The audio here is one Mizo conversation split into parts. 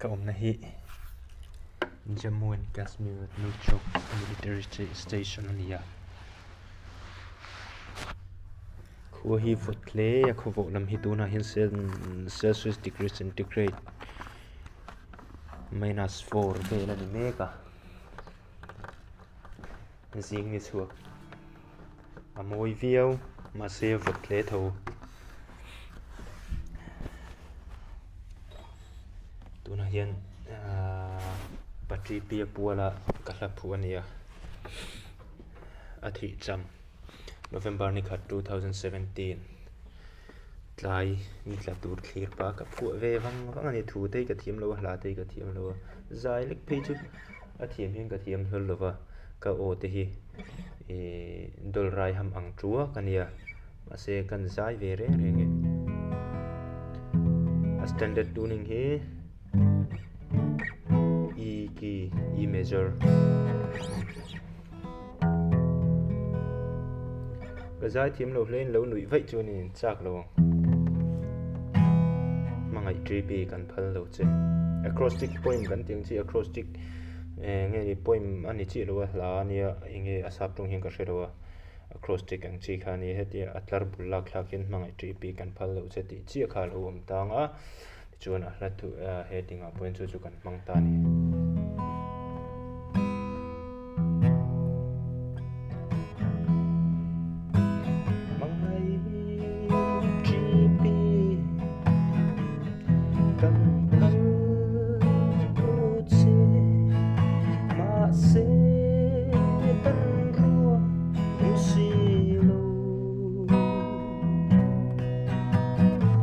Ka awmna hi Jammu and Kashmir New Chowk Military Station a ni a khua hi vawt hle a khaw vawh lam hi tunah hian celsius degree centigrade minus 4 vel a ni mek a zing ni chhuak a mawi viau mahse vawt hle tho. Tunah hian ahh Patripia puala ka hla phuh a ni a a thih cham November ni khat 2017 tlai ni tla tur thlir pah ka phuah ve vang vang a ni thu te hi ka thiam lo a hla te hi ka thiam lo a zai lek phei chu a thiam hian ka thiam hlawl lo va ka aw te hi ihh dawlrai ham ang tuak a nia mahse kan zai ve reng reng e a standard tuning hi E key E major ka zai thiam lo hle in lo nuih vaih chu a ni chak lo ang hmangaih tripi kan phal lo che acrostic poem kan tih ang chi acrostic eh nge ni poem a ni chiah lo a hla a nia eng nge a sap tawng hian ka hre lo a acrostic ang chi kha a ni hetia a tlar bul lak thlak hian hmangaih tripi kan phal lo che tih chiah kha a lo awm tang a tichuan a hla thu heading ah pawhin chu chu kan hmang ta a ni.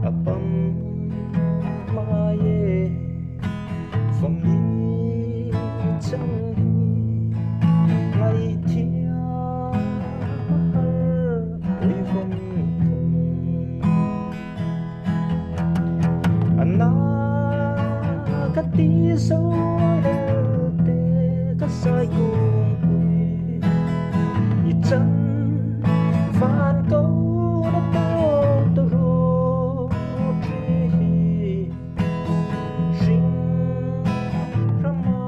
A pam mai e fam ni chang hi ngaihthiam a har pui vawng vawng. A na ka ti zo te ka sai kung pui i chan van ko na to to ro tri hring rama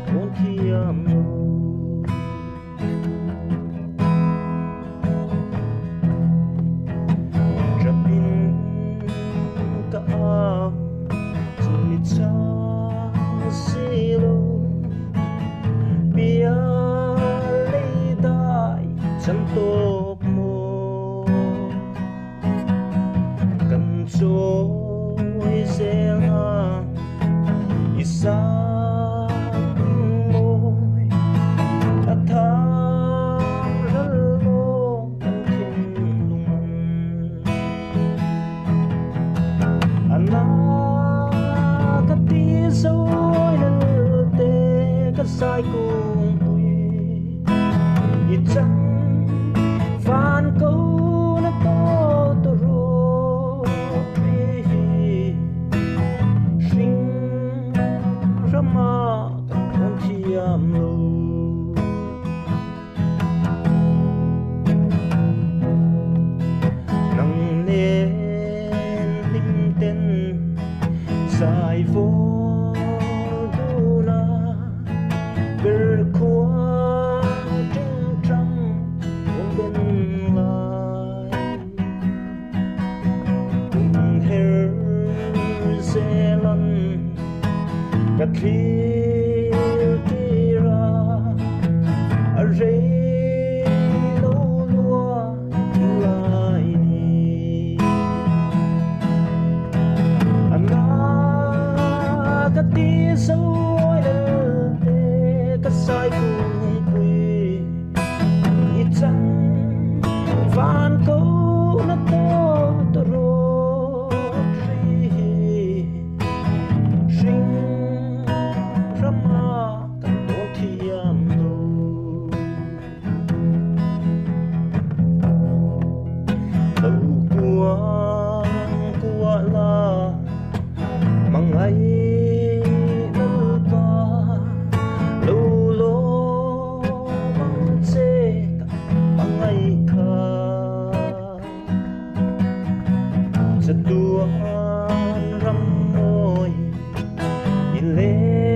thon thiam lo Trapin ka au chumi chang si lo bia lei dai chan tawk maw kan chawi zel nga i sang mawi a thang ral lawng kan thinlung an a na ka ti zawi lal te ka zai kung pui i chang van ko na to to ro tri hring rama kan thawn thiam lo. Nang nen hlim ten zai vawl dun a ber khua tingtang awm ben lai. Kum her zelan ka thlir tir a, a rei lo lua lai ni. A na ka ti zawi lel te ka sai kung pui i chan van ko na to to ro tri hring rama kan tawn thiam lo. Lo kuang kuah la mangai lalpa lo lawm ang che ka mangai kha. Chatuan ram mawi in Thinleng.